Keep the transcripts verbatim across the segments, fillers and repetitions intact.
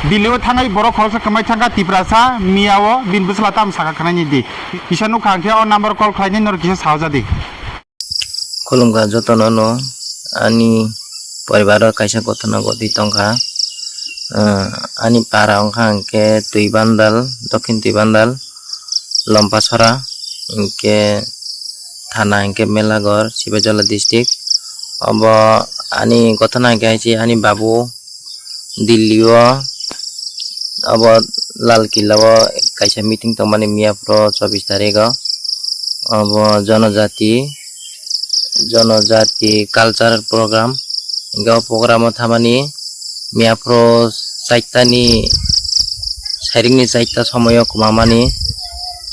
Delhi o thangai borok khoroksa kwmai thangkha Tiprasa, miya o bini bwsla tamo sakha khwnaini di. Kisa nukha hwnkhe o number call khlainai norok kisa saoja di. Khulumkha jotono no, ani poribar o kaisa gotona gotwi tongkha. Ah, ani para wngkha hwnkhe Twibandal, Dokhin Twibandal, Lompasora, hwnkhe thana hwnkhe Melagor, Sibajola district. Obo ani gotona hwnkhe hai se ani babu Delhi o, obo Lal Killa o kaisa meeting tongmani miya phuru chobbish tarik o. Obo jonojati, jonojati cultural program. Hwnkhe o program o thamani miya phuru chaita ni, sairing ni chaita somoi o kwmamani.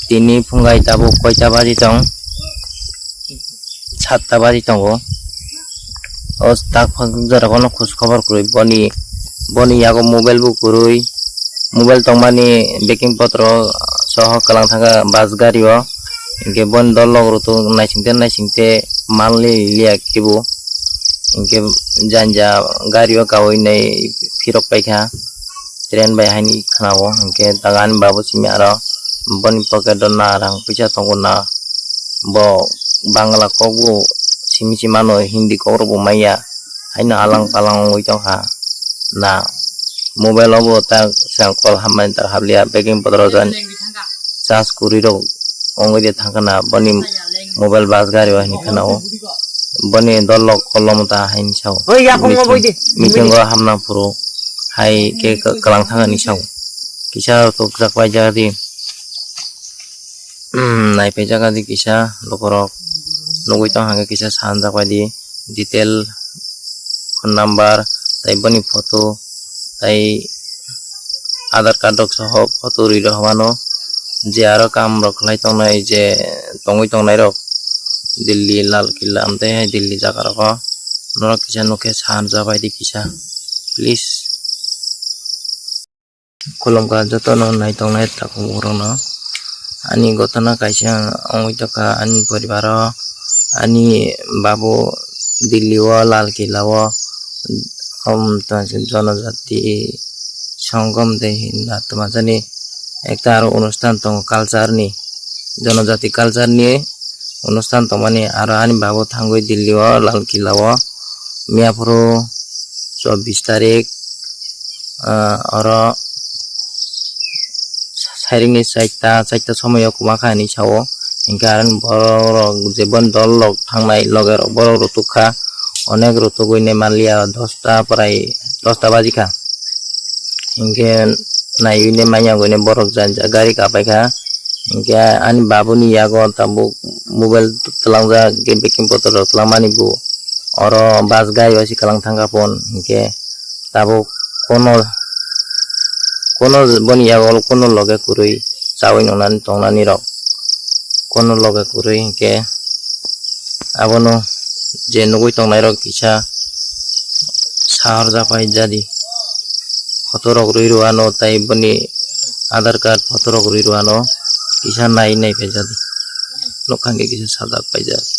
Tini phungai tabuk koita baji tong? Satta baji tongo. O tak phang jora kono khoj khobor kwrwi boni, boni yago mobile bo kwrwi, mobile tongmani beking potro soho kwlang thangkha bus gari o. Hinkhe boni dol lok rwtwk naisingte naisingte manli liya kebo. Hinkhe janja gari o kaui nai phirok paikha. Train bai haini khwnao, hinkhe daga ani babu simi aro boni pocket o na rang puisa tongo na, bo Bangla kok bo simi simi mano, Hindi kok rok bo manya, haino alang palang wngwi tongkha na. Mobile o bo ta cell call hammani tar habliya, beking bodol o jan charge kwrwi rok wngwi de thangkha na, boni mobile bus gari o hinwi khwnao. Boni dol lok kolom ta haini sao. Oi, yapung o boi di. Meeting o hamna phuru hai khe kwlang thangani sao. Kisa rwtwkjak pai jaga di. Naipai jaga di kisa lukurok nugwi tong hangkhe kisa sanjak pai di. Detail phone number tai boni photo tai Aadhaar card rok soho photo rwi rw mano. Je aro kam rok khlai tongnai, je tongwi tongnai rok Delhi Lal Killa amtwi hai Delhi jaga rogo norok kisa nukhe sanjak pai di kisa please. Khulumkha jotono naitongnai takhuk borokno. Ani gotona kaisa wngwi tongkha ani poribaro, ani babu Delhi o Lal Killa o, um, jonojati songom de hinna twmajani ekta aro onusthan tongo culture ni, jonojati culture ni onusthan tongmani, aro ani babu thangwi Delhi o Lal Killa o miya phuru chobbish tarik, ah, oro sairing ni chaita, chaita somoi o kwma kha hinwi sao. Hinkhe aro borok rok je boni dol rok thangnai loge rok borok rwtwk kha, onek rwtwgwi nai manliya, dosta prai dosta baji kha. Hinkhe naiwi nai manya gwi nai borok jani jak gari kapai kha. Hinkhe ani babuni yago tabuk mobile twlangjak, beking potro twlangmani bo oro bus gari o se kwlang thangkha phone. Hinkhe tabuk kono, kono boni yago kono loge kwrwi chawi nungnani tongnani rok kono loge kwrwi hinkhe abono je nugwi tongnai rok kisa sahar japai jadi photo rok rwi rwano tai boni Aadhaar card photo rok rwi rwano kisa nai nai pai jadi nukha hinkhe kisa sajak pai jadi.